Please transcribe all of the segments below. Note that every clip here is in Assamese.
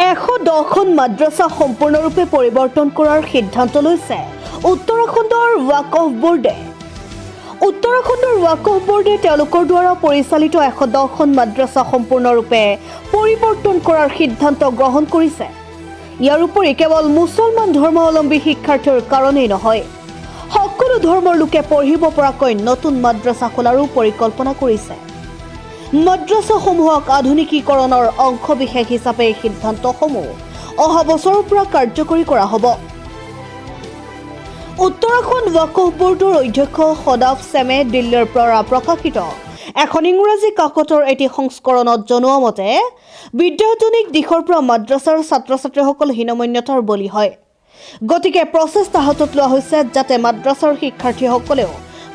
110খন মাদ্ৰাছা সম্পূৰ্ণৰূপে পৰিৱৰ্তন কৰাৰ সিদ্ধান্ত লৈছে উত্তৰাখণ্ডৰ ৱাকফ বোৰ্ডে। উত্তৰাখণ্ডৰ ৱাকফ বোৰ্ডে তেওঁলোকৰ দ্বাৰা পৰিচালিত 110খন মাদ্ৰাছা সম্পূৰ্ণৰূপে পৰিৱৰ্তন কৰাৰ সিদ্ধান্ত গ্ৰহণ কৰিছে। ইয়াৰ উপৰি কেৱল মুছলমান ধৰ্মাৱলম্বী শিক্ষাৰ্থীৰ কাৰণেই নহয়, সকলো ধৰ্মৰ লোকে পঢ়িব পৰাকৈ নতুন মাদ্ৰাছা খোলাৰো পৰিকল্পনা কৰিছে। মাদ্ৰাছাসমূহক আধুনিকীকৰণৰ অংশবিশেষ হিচাপে এই সিদ্ধান্তসমূহ অহা বছৰৰ পৰা কাৰ্যকৰী কৰা হ'ব। উত্তৰাখণ্ড ৱাকফ বোৰ্ডৰ অধ্যক্ষ সদাফ চেমে দিল্লীৰ পৰা প্ৰকাশিত এখন ইংৰাজী কাকতৰ এটি সংস্কৰণত জনোৱা মতে, বিদ্যায়তনিক দিশৰ পৰা মাদ্ৰাছাৰ ছাত্ৰ ছাত্ৰীসকল হীনমন্যতাৰ বলি হয়। গতিকে প্ৰচেষ্টা হাতত লোৱা হৈছে যাতে মাদ্ৰাছাৰ শিক্ষাৰ্থীসকলেও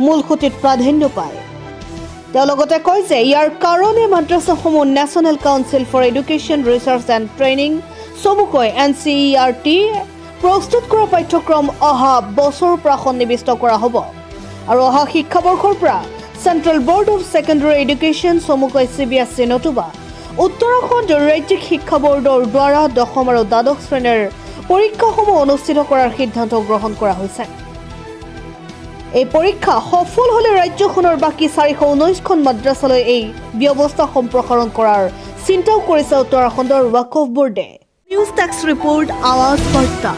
মূলসুঁতিত প্ৰাধান্য পায়। তেওঁ লগতে কয় যে ইয়াৰ কাৰণে মাদ্ৰাছাসমূহ National Council for Education Research and Training, চমুকৈ এনচিইআৰটি প্ৰস্তুত কৰা পাঠ্যক্ৰম অহা বছৰৰ পৰা সন্নিৱিষ্ট কৰা হ'ব আৰু অহা শিক্ষাবৰ্ষৰ পৰা Central Board of Secondary Education, চমুকৈ চিবিএছই, নতুবা উত্তৰাখণ্ড ৰাজ্যিক শিক্ষা বৰ্ডৰ দ্বাৰা দশম আৰু দ্বাদশ শ্ৰেণীৰ পৰীক্ষাসমূহ অনুষ্ঠিত কৰাৰ সিদ্ধান্ত গ্ৰহণ কৰা হৈছে। এই পৰীক্ষা সফল হ'লে ৰাজ্যখনৰ বাকী 419খন মাদ্ৰাছালৈ এই ব্যৱস্থা সম্প্ৰসাৰণ কৰাৰ চিন্তাও কৰিছে উত্তৰাখণ্ডৰ ৱাকফ বোৰ্ডে। নিউজ ডেস্ক ৰিপৰ্ট, আৱাজ বাৰ্তা।